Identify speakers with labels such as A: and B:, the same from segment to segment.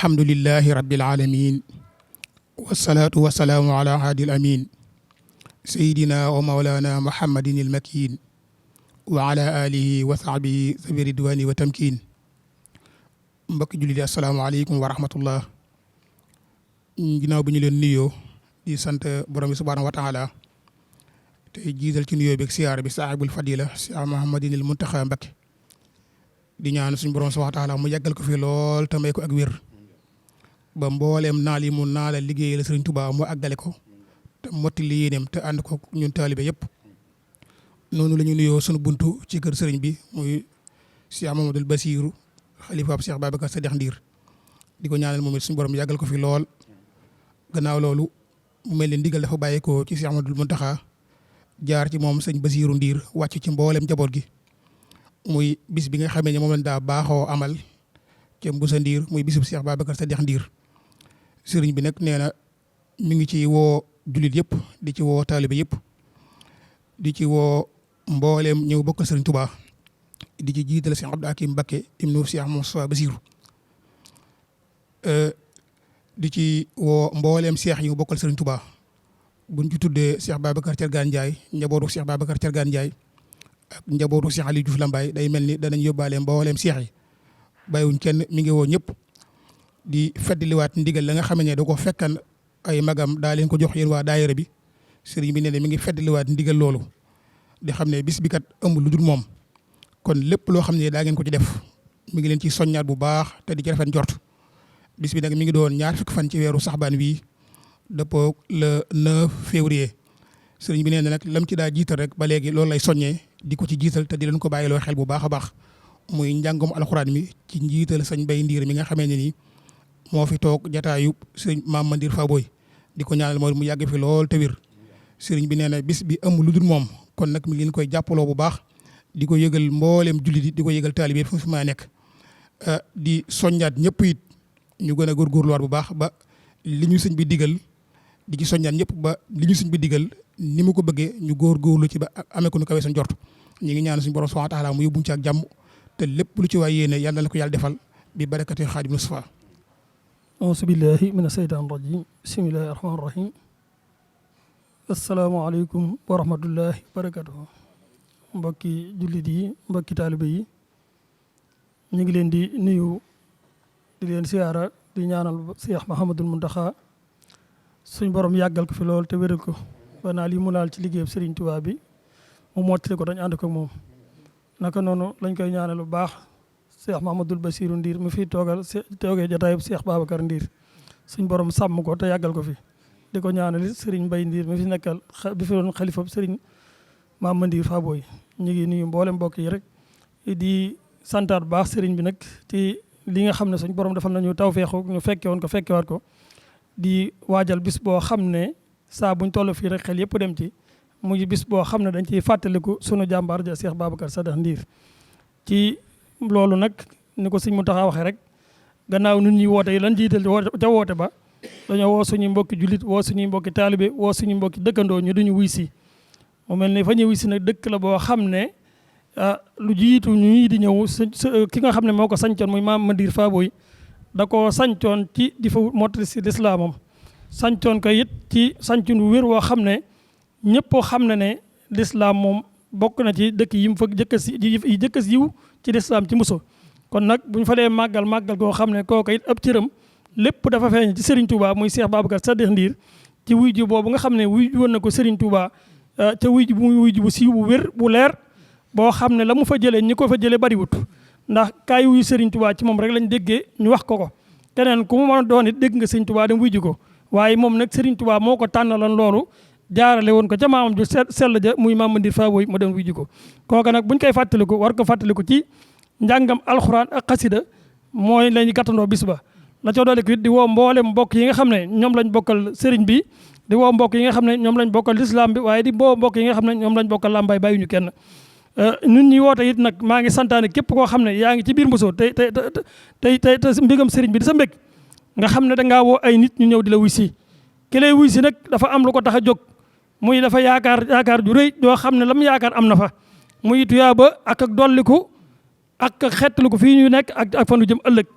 A: alhamdulillahi rabbil alamin wasalaatu wasalaamu ala haadi al amin sayidina wa mawlana muhammadin il makin wa ala alihi wa sahbihi sabi ridwani wa tamkin mbokki jullit yi asalaamaaleykum wa rahmatullah. ginnaaw bi ñu leen nuyoo di sant borom bi subhaanahu wa taala te jiital ci nuyoo bi ak siyaar bi saahibul fadila Cheikh Mouhamadin il Muntaxa Mbakke di ñaan suñu borom subhaanahu wa taala mu yàggal ko fi lool te may ko ak wér ba mbooleem naal yi mu naala liggéeyal Sëriñ Tuubaa mu àggale ko te mottali yéeneem te ànd ko ñun taalibe yëpp. noonu la ñu nuyoo sunu buntu ci kër sëriñ bi muy Cheikh Mamadou Bassirou xalifaab Cheikh Babacar Sadikh Ndir di ko ñaanal moom it suñu borom yàggal ko fi lool. gannaaw loolu mu mel ni ndigal dafa bàyyeekoo ci Cheikh Mamadou Muntaxa jaar ci moom sëñ Bassirou Ndir wàcc ci mboolem njaboot gi muy bis bi nga xamee ne moom lañ daa baaxoo amal ca Mbusa Ndir muy bisub Cheikh Babacar Sadikh Ndir. sëriñ bi nag nee na mi ngi ci woo jullit yëpp di ci woo taalibe yëpp di ci woo mbooleem ñëw bokk sëriñ Touba di ci jiital Cheikh Abdou Hakim Mbacké ibnu Cheikh Moussa Bassirou di ci woo mbooleem Cheikh ñu bokkal sëriñ Touba buñ ci tuddee Cheikh Babacar Thiergane Ndiaye njabootu Cheikh Babacar Thiergane Ndiaye ak njabootu Cheikh Aliou Diouf Lambaye day mel ni danañ yóbbaale mbooleem Cheikh yi bàyyiwuñ kenn mi ngi woo ñëpp di feddliwaat ndigal la nga xam ne da ko fekkan ay magam daa leen ko jox yéen waa daayira bi sëriñ bi nee na mi ngi feddliwaat ndigal loolu di xam ne bis bi kat ëmb lu dul moom kon lépp loo xam ne daa ngeen ko ci def mi ngi leen ci soññaat bu baax te di ci rafet njort bis bi nag mi ngi doon ñaar fukki fan ci weeru saxbaan wi dëppoo le 9 février sëriñ bi nee na nag lam ci daa jiital rek ba léegi loolu lay soññee di ko ci jiital te di leen ko bàyyiloo xel bu baax a baax muy njàngum alxuraan mi ci njiital sëñ Bay Ndiir mi nga xamee ne nii moo fi toog jataayu sëriñ Maam Mandir Faboy di ko ñaanal mooy mu yàgg fi lool te wér sëriñ bi nee na bis bi ëmb lu dul moom kon nag mi ngi leen koy jàppaloo bu baax di ko yëgal mbooleem jullit yi di ko yëgal taalibe fu fi maa nekk di soññaat ñëpp it ñu gën a góorgóorluwaat bu baax ba li ñu sëñ bi digal di ci soññaat ñëpp ba li ñu sëñ bi digal ni mu ko bëggee ñu góorgóorlu ci ba amee ko nu kawee suñ jort ñu ngi ñaan suñu borom subhaanahu wa taala mu yóbbuñ ci ak jàmm te lépp lu ci waay yéene yàlla na ko yàlla defal bi barakati Xaadimu Mustafaa.
B: auzu billahi mina seytaan rajim bismillahi rahmaani rahim asalaamaaleykum wa rahmatullahi wa barakatuhu mbokki jullit yi mbokki taalibe yi ñu ngi leen di nuyu di leen siyaara di ñaanal Cheikh Mouhamadul Muntaxa suñ borom yàggal ko fi lool te wéral ko ba naa lii mu laal ci liggéeyam Serigne Touba bi mu mottali ko dañ ànd ko moom naka noonu lañ koy ñaanal bu baax Cheikh Mahamadul Bassirou Ndir mi fi toogee jotaayub Cheikh Babacar Ndir suñ borom sàmm ko te yàggal ko fi di ko ñaanal Serigne Mbaye Ndir mi fi nekkal bi fi doon xalifa Serigne Maam Mandir Faboy ñu ngi nuyu mboolem mbokk yi rek di santaat baax Serigne bi nag ci li nga xam ne suñ borom defal nañu tawfeexu ñu fekke woon ko fekkewaat ko di waajal bis boo xam ne saa buñ toll fii rek xel yëpp dem ci muy bis boo xam ne dañ ciy fàttaliku sunu jàmbaar ja Cheikh Babacar Sadikh Ndir ci loolu nag ni ko sëñ Muntaxa waxee rek gannaaw nun ñuy woote yi lan jiital ca woote ba dañoo woo suñuy mbokki jullit woo suñuy mbokki taalibe woo suñuy mbokki dëkkandoo ñu duñu wuy si mu mel ni fa ñu wuy si nag dëkk la boo xam ne lu jiitu ñii di ñëw ki nga xam ne moo ko sañcoon muy Maam Mandir Faboy da ko sañcoon ci di fa mottali si lislaamam sañcoon ko it ci sañcun wu wér woo xam ne ñëpp xam na ne lislaam moom bokk na ci dëkk yi mu fa jëkk a siiw ci lislaam ci muso kon nag bu ñu fa dee màggal koo xam ne kooku it ab cëram lépp dafa feeñ ci Serigne Touba muy Cheikh Babacar Sadikh Ndir ci wuy ji boobu nga xam ne wuy ji woon na ko Serigne Touba ca wuy ji bu siiw bu wér bu leer boo xam ne la mu fa jëlee ñi ko fa jëlee bariwut ndax kaay wuy Serigne Touba ci moom rek lañ déggee ñu wax ko keneen ku mu mën a doon it dégg nga Serigne Touba dem wuy ji ko waaye moom nag Serigne Touba moo ko tànnaloon loolu jaarale woon ko ca maamam ju sell ja muy Maam Mandir Faboy mu dem wuy ji ko kooka nag buñ koy fàttaliku war ko fàttaliku ci njàngam alxuraan ak xasida mooy lañu gàttandoo bis ba la ca doole ko it di woo mboolem mbokk yi nga xam ne ñoom lañ bokkal sëriñ bi di woo mbokk yi nga xam ne ñoom lañ bokkal lislaam bi waaye di woo mbokk yi nga xam ne ñoom lañ bokkal làmbaay bàyyiñu kenn ñun ñi woote it nag maa ngi santaane képp koo xam ne yaa ngi ci biir Mbuso te mbégam sëriñ bi di sa mbég nga xam ne dangaa woo ay nit ñu ñëw di la wuy si ki lay wuy si nag dafa am lu ko tax a jóg muy dafa yaakaar ju rëy doo xam ne lam yaakaar am na fa muy tuyaaba ak dolliku ak xettaliku fii ñu nekk ak fa nu jëm ëllëg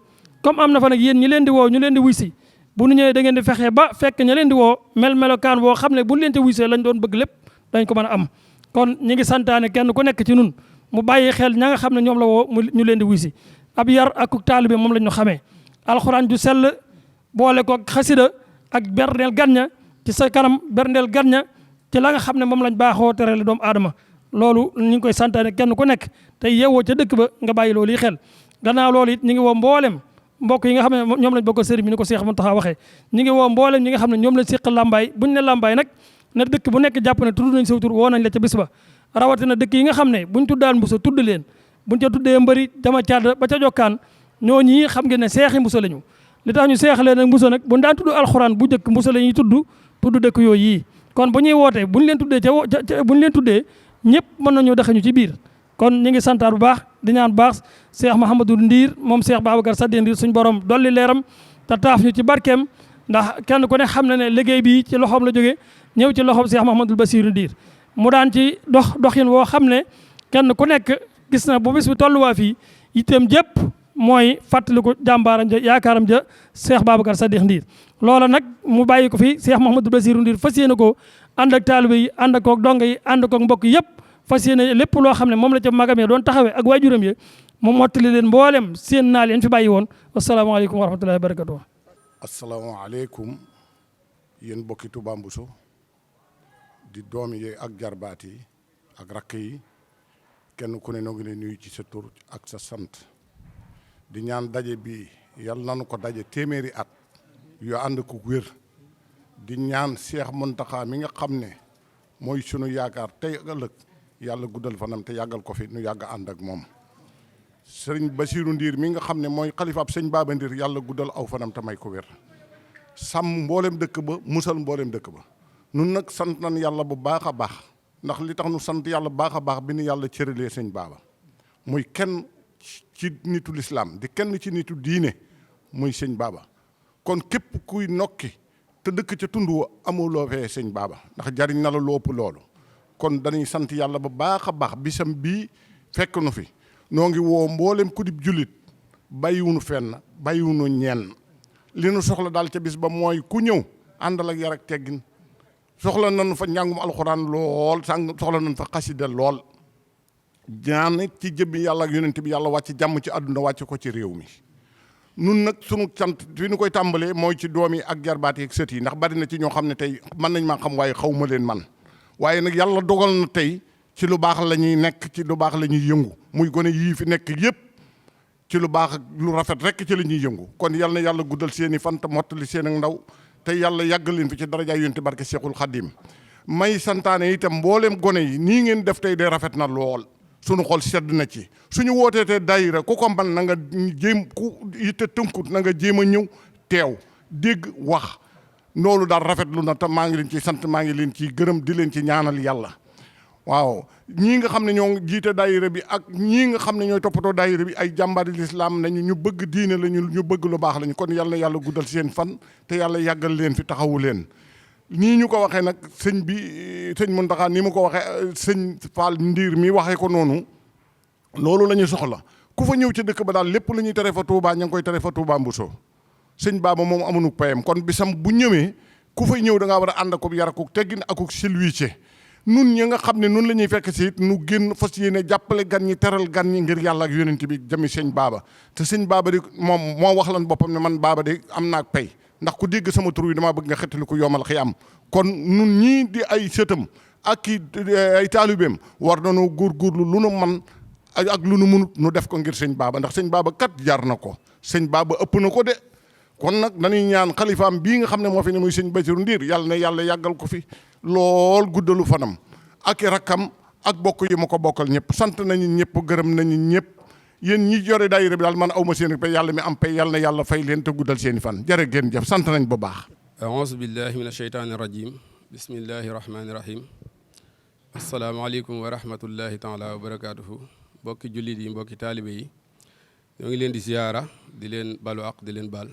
B: comme am na fa nag yéen ñi leen di woo ñu leen di wuy si bu nu ñëwee da ngeen di fexe ba fekk ña leen di woo melokaan boo xam ne bu leen te wuysee lañ doon bëgg lépp dañ ko mën a am kon ñi ngi santaane kenn ku nekk ci nun mu bàyyi xel ña nga xam ne ñoom la woo ñu leen di wuy si ab yar ak taalibe moom la ñu xamee alxuraan ju sell boole ko xasida ak berndeel ganña ci sa kanam berndeel ganña ci la nga xam ne moom lañ baaxoo terale doomu aadama loolu ñu ngi koy santaane kenn ku nekk te yeewoo ca dëkk ba nga bàyyi loolu yi xel gannaaw loolu it ñu ngi woo mboolem mbokk yi nga xam ne ñoom lañ bokk sëriñ bi ni ko Cheikh Mountakha waxee ñu ngi woo mboolem ñi nga xam ne ñoom lañ séq làmbaay buñ ne làmbaay nag na dëkk bu nekk jàpp ne tudd nañ saw tur woo nañ la ca bis ba rawatina dëkk yi nga xam ne buñ tuddaan mbuso tudd leen buñ ca tuddee mbëri dama cadd ba ca jokkaan ñoo ñii xam ngeen ne seexi mbuso lañu li tax ñu seexalee nag mbuso nag buñ daan tudd alxuraan bu njëkk mbuso la ñuy tudd dëkk yooyu yii kon bu ñuy wootee buñ leen tuddee buñ leen tuddee ñëpp mën nañoo daxañu ci biir kon ñu ngi santaar bu baax di ñaan bu baax Cheikh Mahamadou Ndiir moom Cheikh Babacar Sadikh Ndiir suñ borom dolli leeram te taaf ñu ci barkeem ndax kenn ku ne xam na ne liggéey bi ci loxoom la jógee ñëw ci loxoom Cheikh Mahamadou Bassirou Ndiir mu daan ci doxin woo xam ne kenn ku nekk gis na bu bis bi tolluwaa fii itam jëpp mooy fàttaliku jàmbaaram ja yaakaaram ja Cheikh Babacar Sadikh Ndiir loola nag mu bàyyi ko fi Cheikh Mahamadou Bassirou Ndiir fas yéene ko ànd ak taalibe yi ànd koog donga yi ànd koog mbokk yëpp fas yéene lépp loo xam ne moom la ca magam yi doon taxawee ak waajuram yi mu mottali leen mboolem seen naal yéen fi bàyyi woon wasalaamaaleykum wa rahmatullahi wa barakatuh.
C: asalaamaaleykum yéen bokki Touba Mbuso di doom yi ak jarbaat yi ak rakk yi kenn ku ne noo ngi leen nuyu ci sa tur ak sa sant di ñaan daje bi yàlla nanu ko daje téeméeri at yu ànd ko wér di ñaan Cheikh Mountakha mi nga xam ne mooy sunu yaakaar tey ak ëllëg yàlla guddal fanam te yàggal ko fi nu yàgg ànd ak moom sëriñ Bassirou Ndiir mi nga xam ne mooy xalifaab sëñ Baba Ndiir yàlla guddal aw fanam te may ko wér sàmm mboolem dëkk ba musal mboolem dëkk ba nun nag sant nañ yàlla bu baax a baax ndax li tax nu sant yàlla bu baax a baax bi nu yàlla cëralee sëñ Baba muy kenn ci nitu lislaam di kenn ci nitu diine muy sëñ Baba kon képp kuy nokki te dëkk ca tund wa amuloo fee sëñ Baba ndax jariñ na la lu ëpp loolu kon dañuy sant yàlla bu baax a baax bisam bii fekk nu fi noo ngi woo mboolem ku dib jullit bàyyiwunu fenn bàyyiwunu ñenn li nu soxla daal ca bis ba mooy ku ñëw àndal ak yar ak teggin soxla nañu fa njàngum alxuraan lool soxla nañu fa xasida lool ñaan ci jëmmi yàlla ak yonent bi yàlla wàcc jàmm ci àdduna wàcc ko ci réew mi nun nag sunu cant fi ñu koy tàmbalee mooy ci doom yi ak jarbaat yi ak sët yi ndax bari na ci ñoo xam ne tey mën nañ maa xam waaye xaw ma leen man waaye nag yàlla dogal na tey ci lu baax la ñuy nekk ci lu baax la ñuy yëngu muy gone yii fi nekk yëpp ci lu baax ak lu rafet rek ci la ñuy yëngu kon yal na yàlla guddal seen i fan te mottali seen ak ndaw te yàlla yàggal leen fi ci darajaay yonent barke Cheikhul Khadim may santaane itam mbooleem gone yi nii ngeen def tey de rafet na lool sunu xol sedd na ci suñu wootee te daayira ku ko man na nga jéem ku yitte tënkut na nga jéem a ñëw teew dégg wax loolu daal rafetlu na te maa ngi leen ci sant maa ngi leen ciy gërëm di leen ci ñaanal yàlla waaw ñii nga xam ne ñoo jiite daayira bi ak ñii nga xam ne ñooy toppatoo daayira bi ay jàmbaari lislaam nañu ñu bëgg diine lañu ñu bëgg lu baax lañu kon yàlla yàlla guddal seen fan te yàlla yàggal leen fi taxawu leen nii ñu ko waxee nag sëñ Mountakha ni mu ko waxee sëñ Fall Ndiir mi waxee ko noonu loolu la ñuy soxla ku fa ñëw ci dëkk ba daal lépp lu ñuy tere fa Touba ña ngi koy tere fa Touba Mbuso sëñ Baba moom amuñu payam kon bisam bu ñëwee ku fay ñëw da ngaa war a ànd akub yar akub teggin akub silwice nun ñi nga xam ne nun la ñuy fekk si it nu génn fas yéene jàppale gan ñi teral gan ñi ngir yàlla ak yonent bi jëmi sëñ Baba te sëñ Baba di moom moo wax lan boppam ne man Baba de am naa pay ndax ku dégg sama tur wi damaa bëgg nga xettali ko yomal xiyam kon nun ñii di ay sëtam ak ay taalibeem war nañoo góorgóorlu lu nu man ak lu nu munut nu def ko ngir sëñ Baba ndax sëñ Baba kat jar na ko sëñ Baba ëpp na ko de kon nag dañuy ñaan xalifaam bii nga xam ne moo fi ne muy sëñ Bassirou Ndiir yàlla na yàlla yàggal ko fi lool guddalu fanam ak i rakkam ak bokk yi ma ko bokkal ñëpp sant nañu ñëpp gërëm nañu ñëpp yéen ñi jore daayira bi daal man awma seen pay yàlla mi am pay yàlla na yàlla fay leen te guddal seen i fan jërë ngeen jëf sant nañ bu baax
D: aouzu billahi min asheytaani rajim bismillahi rahmaani rahim asalaamaaleykum wa rahmatullahi taala wa barakatuhu mbokki jullit yi mbokki taalibe yi ñoo ngi leen di ziyaara di leen balu ak di leen baal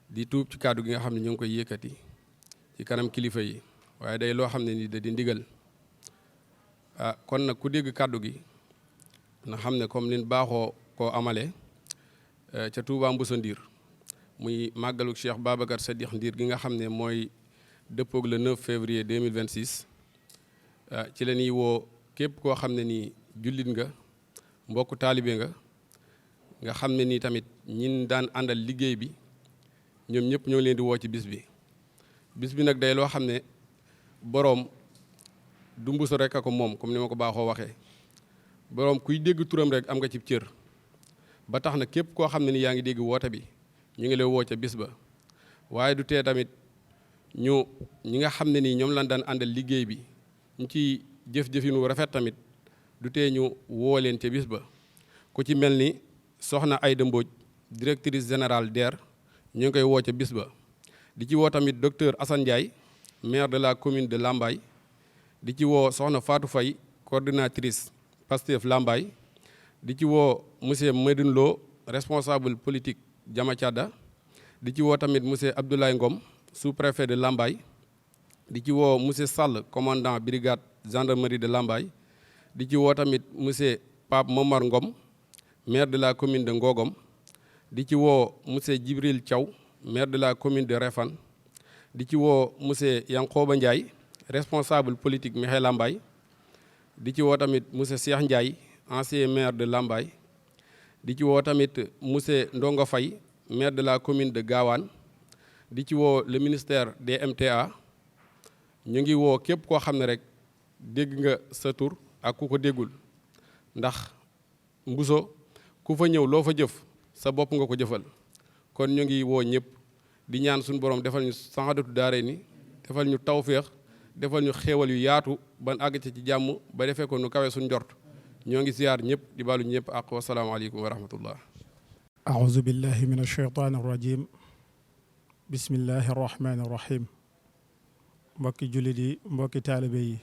D: di tuub ci kàddu gi nga xam ne ñoo ngi koy yëkkati ci kanam kilifa yi waaye day loo xam ne ni da di ndigal kon nag ku dégg kàddu gi na xam ne comme nin baaxoo koo amale ca Touba Mbuso Ndiir muy màggalu Cheikh Babacar Sadikh Ndiir gi nga xam ne mooy dëppoog le 9 février 2026 ci la ñuy woo képp koo xam ne nii jullit nga mbokk taalibe nga xam ne nii tamit ñin daan àndal liggéey bi ñoom ñëpp ñoo leen di woo ci bis bi nag day loo xam ne boroom du Mbuso rek a ko moom comme ni ma ko baaxoo waxee boroom kuy dégg turam rek am nga ci cër ba tax na képp koo xam ne ni yaa ngi dégg woote bi ñu ngi lay woo ca bis ba waaye du tee tamit ñi nga xam ne nii ñoom lan daan àndal liggéey bi ñu ci jëf-jëfinu rafet tamit du tee ñu woo leen ca bis ba ku ci mel ni soxna Aïda Mbodj directrice générale DER ñu ngi koy woo ca bis ba di ci woo tamit docteur Assane Ndiaye maire de la commune de Lambaye di ci woo soxna Fatou Faye coordinatrice Pastef Lambaye di ci woo monsieur Medoune Lo responsable politique Diamatiada di ci woo tamit monsieur Abdoulaye Ngom sous-préfet de Lambaye di ci woo monsieur Sall commandant brigade gendarmerie de Lambaye di ci woo tamit monsieur Pape Momar Ngom maire de la commune de Ngogom di ci woo monsieur Djibril Thiaw maire de la commune de Réfane di ci woo monsieur Yankhoba Ndiaye responsable politique Mekhe Lambaye di ci woo tamit monsieur Cheikh Ndiaye ancien maire de Lambaye di ci woo tamit monsieur Ndongo Faye maire de la commune de Gawane di ci woo le ministère des MTA ñu ngi woo képp koo xam ne rek dégg nga sa tur ak ku ko déggul ndax Mbuso ku fa ñëw loo fa jëf sa bopp nga ko jëfal kon ñu ngi woo ñëpp di ñaan suñu borom defal ñu saxadatu daare ni defal ñu tawféex defal ñu xéewal yu yaatu ban àgg ci jàmm ba defee ko nu kawe suñ njort ñoo ngi ziyaar ñëpp di baalu ñëpp ak wasalaamaaleykum wa rahmatullah
E: أعوذ بالله من الشيطان الرجيم بسم الله الرحمن الرحيم mbokki jullit yi mbokki taalibe yi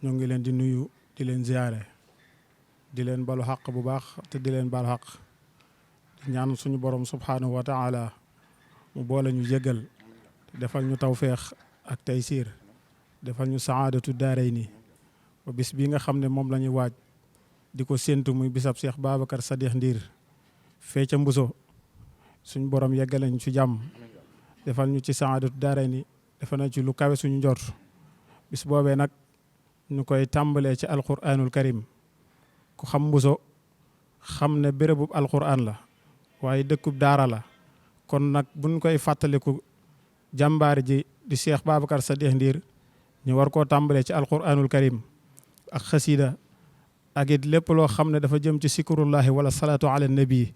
E: ñoo ngi leen di nuyu di leen ziyaare di leen balu xaq bu baax te di leen balu xaq di ñaan suñu borom subhaanahu wa taala mu boole ñu jégal defal ñu tawféex ak taysiir defal ñu saadatu daarayni ba bis bi nga xam ne moom la ñuy waaj di ko séentu muy bisab Cheikh Babacar Sadikh Ndiir fee ca Mbuso suñu borom yeggale ñu ci jàmm defal ñu ci saadatu daarayni defal na ci lu kawe suñu njort bis boobee nag ñu koy tàmbalee ci alquranul karim ku xam Mbuso xam ne bérébub alquran la waaye dëkkub daara la kon nag buñ koy fàttaliku jàmbaar ji di Cheikh Babacar Sadikh Ndiir ñu war koo tàmbalee ci alquranul karim ak xasida ak it lépp loo xam ne dafa jëm ci sikrullahi wala salaatu ala nabi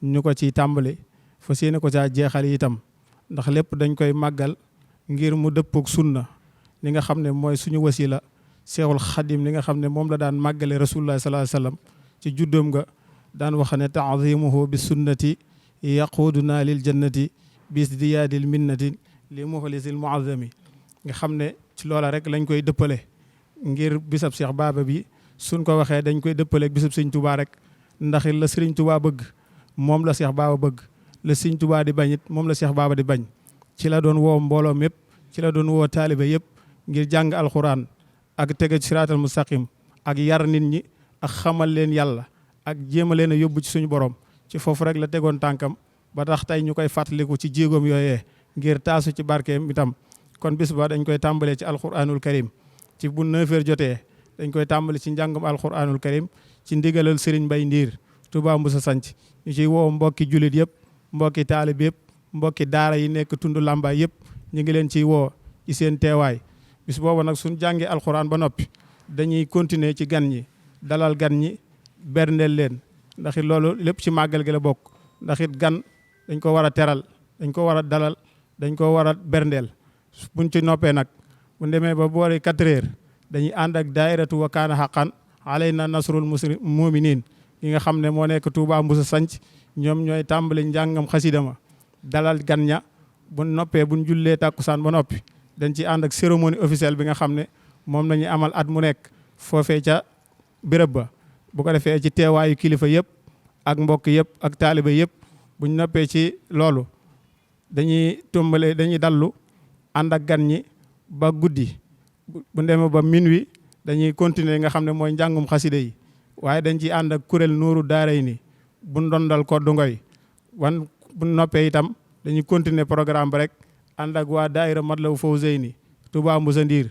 E: ñu ko ciy tàmbali fas yéene ko caa jeexal itam ndax lépp dañ koy màggal ngir mu dëppook sunna li nga xam ne mooy suñu wasila Seexul Xadim li nga xam ne moom la daan màggale rasulullah sallallahu alayhi wasallam ci juddoom nga daan wax ne ta'zimuhu bi sunnati yaquduna lil jannati bis diyaadil minnati li muxlisil muazzami nga xam ne ci loola rek lañ koy dëppale ngir bisab Cheikh Baba bi suñ ko waxee dañ koy dëppale ak bisab Sëriñ Tuubaa rek ndax la Sëriñ Tuubaa bëgg moom la Cheikh Baba bëgg la Sëriñ Tuubaa di bañ it moom la Cheikh Baba di bañ ci la doon woo mbooloo mépp ci la doon woo taalibe yëpp ngir jàng alxuraan ak tege ci siraatal mustaqim ak yar nit ñi ak xamal leen yàlla ak jéem a leen a yóbbu ci suñu borom ci foofu rek la tegoon tànkam ba tax tey ñu koy fàttaliku ci jéegoom yooyee ngir taasu ci barkeem itam kon bis ba dañ koy tàmbalee ci alquranul karim ci bu 9h jotee dañ koy tàmbale ci njàngum alquranul karim ci ndigalal Serigne Mbaye Ndiir Touba Mbuso sanc ñu ciy woo mbokki jullit yëpp mbokki taalib yëpp mbokki daara yi nekk tund Lambaay yëpp ñu ngi leen ciy woo ci seen teewaay bis boobu nag suñ jàngee alquran ba noppi dañuy continuer ci gan ñi dalal gan ñi berndeel leen ndax it loolu lépp ci màggal gi la bokk ndax it gan dañ ko war a teral dañ ko war a dalal dañ ko war a berndeel buñ ci noppee nag bu demee ba boori 4h dañuy ànd ak daayiratu wa kaana haqqan alayna nasrul muminin yi nga xam ne moo nekk Touba Mbuso sanc ñoom ñooy tàmbali njàngam xasida ma dalal gan ña bu noppee buñ jullee tàkkusaan ba noppi dañ ci ànd ak cérémonie officielle bi nga xam ne moom la ñuy amal at mu nekk foofee ca béréb ba bu ko defee ci teewaayu kilifa yëpp ak mbokk yëpp ak taaliba yëpp buñ noppee ci loolu dañuy dallu ànd ak gan ñi ba guddi bu demee ba minuit dañuy continuer nga xam ne mooy njàngum xasida yi waaye dañ ciy ànd ak kuréel nuuru daaray ni bu ndondal koddu ngoy bu noppee itam dañuy continuer programme bi rek ànd ak waa daayira Matlaboul Fawzeyni Touba Moussa Ndir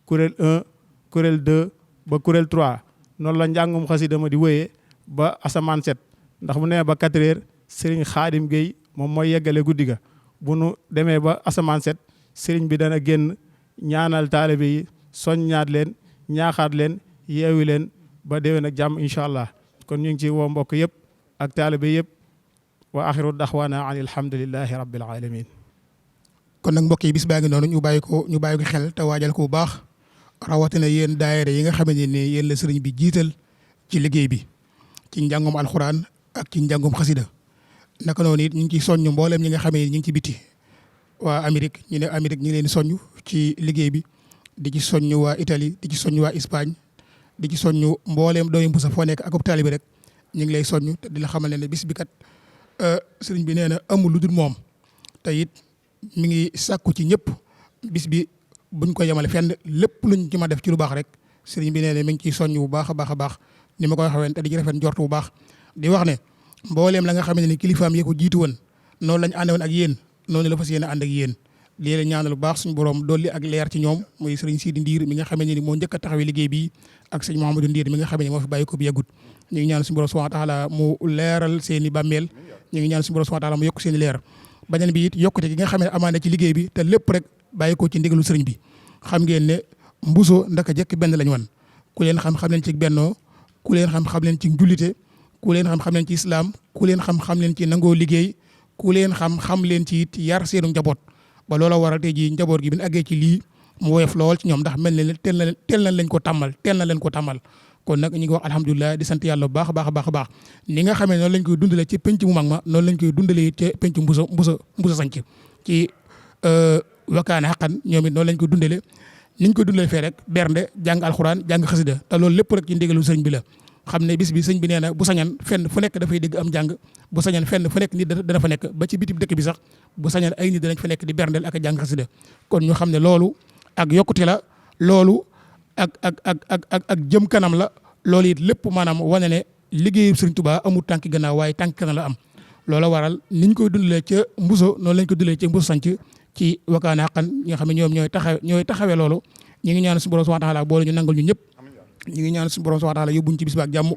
E: kuréel 1 kuréel 2 ba kuréel 3 noonu la njàngum xasida ma di wéyee ba asamaan set ndax mu nee ba 4 heures Serigne Khadim Gueye moom mooy yeggale guddi ga bu nu demee ba asamaan set Serigne bi dana génn ñaanal taalibe yi soññaat leen ñaaxaat leen yeewi leen ba déwén ak jàmm incha allah kon ñu ngi ci woo mbokk yëpp ak taalibe yëpp wa axiru daxwaana an alhamdulillahi rabbil alamin
A: kon nag mbokk yi bis baa ngi noonu ñu bàyyi ko xel te waajal ko bu baax rawatina yéen daayira yi nga xamante ne yéen la sëriñ bi jiital ci liggéey bi ci njàngum alxuraan ak ci njàngum xasida naka noonu it ñu ngi ciy soññ mboolem ñi nga xamee ni ñu ngi ci biti waa Amérique ñu ngi leen di soññ ci liggéey bi di ci soññ waa Italie di ci soññ waa Espagne di ci soññ mboolem doomi Mbusa foo nekk ak hôpital bi rek ñu ngi lay soññ te di la xamal ne bis bi kat sëriñ bi nee na amul lu dul moom te it mi ngi sàkku ci ñëpp bis bi buñ ko yemale fenn lépp luñ ci ma def ci lu baax rek sëriñ bi nee na mi ngi ciy soññ bu baax a baax a baax ni ma koy waxee te di ci rafet njort bu baax di wax ne mbooleem la nga xam ne ni kilifaam yi ko jiitu woon noonu lañ àndewoon ak yéen noonu la fas yéene ànd ak yéen lii la ñaanal bu baax suñu borom dolli ak leer ci ñoom muy sëriñ Sidi Ndiir mi nga xam ne ni moo njëkk a taxawee liggéey bi ak sëñ Mouhamadou Ndiir mi nga xam ne moo fi bàyyi ko bi yàggut ñu ngi ñaan suñu borom subhanahu wa taala mu leeral seen i bàmmeel ñu ngi ñaan suñu borom subhanahu wa taala mu yokk seen i leer beneen bi it yokkute gi nga xam ne amaana ci liggéey bi te lépp rek bàyyi ko ci ndigalu sëriñ bi xam ngeen ne Mbuso ndaka jekk benn lañ wan ku leen xam leen ci bennoo ku leen xam leen ci njullite ku leen xam leen ci islam ku leen xam leen ci nangoo liggéey ku leen xam leen ci it yar seenu njaboot ba loola waral tey jii njaboot gi bi ñu àggee ci lii mu woyof lool ci ñoom ndax mel ne teel na leen ko tàmmal kon nag ñu ngi wax alhamdulilah di sant yàlla bu baax a baax ni nga xamee noonu lañ koy dundalee ci penc mu mag ma noonu lañ koy dundalee ci penc Mbusa sanc ci wakaana xaqan ñoom it noonu lañ koy dundalee niñ koy dundalee fee rek bernde jàng alxuraan jàng xasida te loolu lépp rek ci ndigalu sëñ bi la xam ne bis bi sëñ bi nee na bu sañan fenn fu nekk dafay dégg am jàng bu sañan fenn fu nekk nit dana fa nekk ba ci bitib dëkk bi sax bu sañan ay nit danañ fa nekk di berndeel ak a jàng xasida kon ñu xam ne loolu ak yokkute la loolu ak jëm kanam la loolu it lépp maanaam wane ne liggéeyu Sëriñ Tuubaa amul tànk gannaaw waaye tànk kanam la am loola waral niñ koy dundalee ca Mbuso noonu lañ ko dundalee ca Mbuso sanc ci wakaana xaqan ñi nga xam ne ñoom ñooy taxawee loolu ñi ngi ñaan suñu borom subhanahu wa taala boole ñu nangal ñu ñëpp ñi ngi ñaan suñu borom subhanahu wa taala yóbbuñ ci bis ba ak jàmm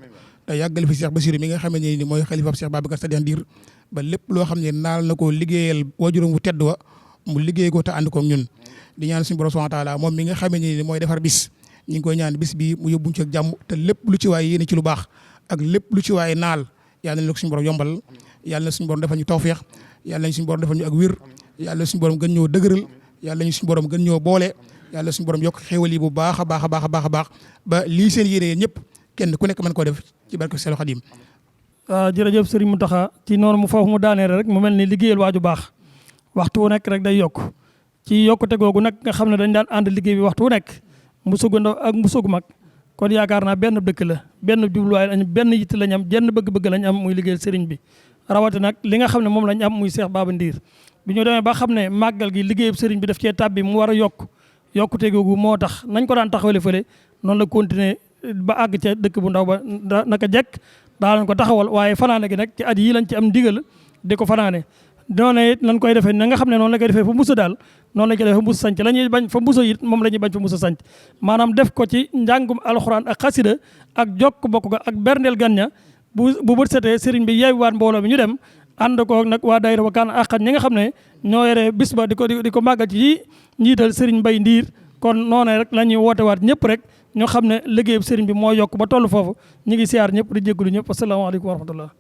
A: te yàggal fi Cheikh Bassirou mi nga xam ne ni mooy xalifa Cheikh Babacar Sadikh Ndir ba lépp loo xam ne naal na ko liggéeyal wajuram wu tedd wa mu liggéey ko te ànd koog ñun di ñaan suñu borom subhanahu wa taala moom mi nga xam ne ni mooy defar bis ñi ngi koy ñaan bis bi mu yóbbuñ ci ak jàmm te lépp lu ci waaye yéene ci lu baax ak lépp lu ci waaye naal yàlla na ko suñu borom yombal yàlla na suñu borom defal ñu tawfeex yàlla nañ suñu borom defal ñu ak wir yàlla na suñu borom gën ñoo dëgëral yàlla nañu suñu borom gën ñoo boole yàlla suñu borom yokk xéwal yi bu baax a baax ba lii seen yéene yéen ñëpp kenn ku nekk mën koo def ci barke Seexul Xadiim.
B: waaw jërëjëf Serigne Mountakha ci noonu mu foofu mu daaneel rek mu mel ni liggéeyal waaju baax waxtu wu nekk rek day yokk ci yokkute googu nag nga xam ne dañ daan ànd liggéey bi waxtu wu nekk Mbuso gu ndaw ak Mbuso gu mag kon yaakaar naa benn dëkk la benn jubluwaay lañ benn yitt lañ am jenn bëgg-bëgg lañ am muy liggéeyal Serigne bi rawati nag li nga xam ne moom lañ am muy Cheikh Baba Ndir bi ñu demee ba xam ne màggal gi liggéeyub Serigne bi daf cee tàbbi mu war a yokkute googu moo tax nañ ko daan taxawale fële noonu la continuer ba àgg ca dëkk bu ndaw ba naka jekk daa lañ ko taxawal waaye fanaane gi nag ci at yii lañ ci am ndigal di ko fanaane noonu it lañ koy defee na nga xam ne noonu la koy defee fa Mbuso daal noonu la koy defee fa Mbuso sanc la ñuy bañ fa Mbuso it moom la ñuy bañ fa Mbuso sanc maanaam def ko ci njàngum alxuraan ak xasida ak jokk bokk ga ak berndeel gan ña bu bët setee Serigne bi yeewiwaat mbooloo bi ñu dem ànd ko nag waa daayira Wakana Haqqan ñi nga xam ne ñoo yore bis ba di ko màggal ci njiital Serigne Mbaye Ndiir kon noonu rek la ñuy woote waat ñëpp rek ñoo xam ne liggéeyub Serigne bi moo yokk ba toll foofu ñu ngi siyaar ñëpp di jégalu ñëpp asalaamaaleykum wa rahmatullah.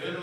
F: bil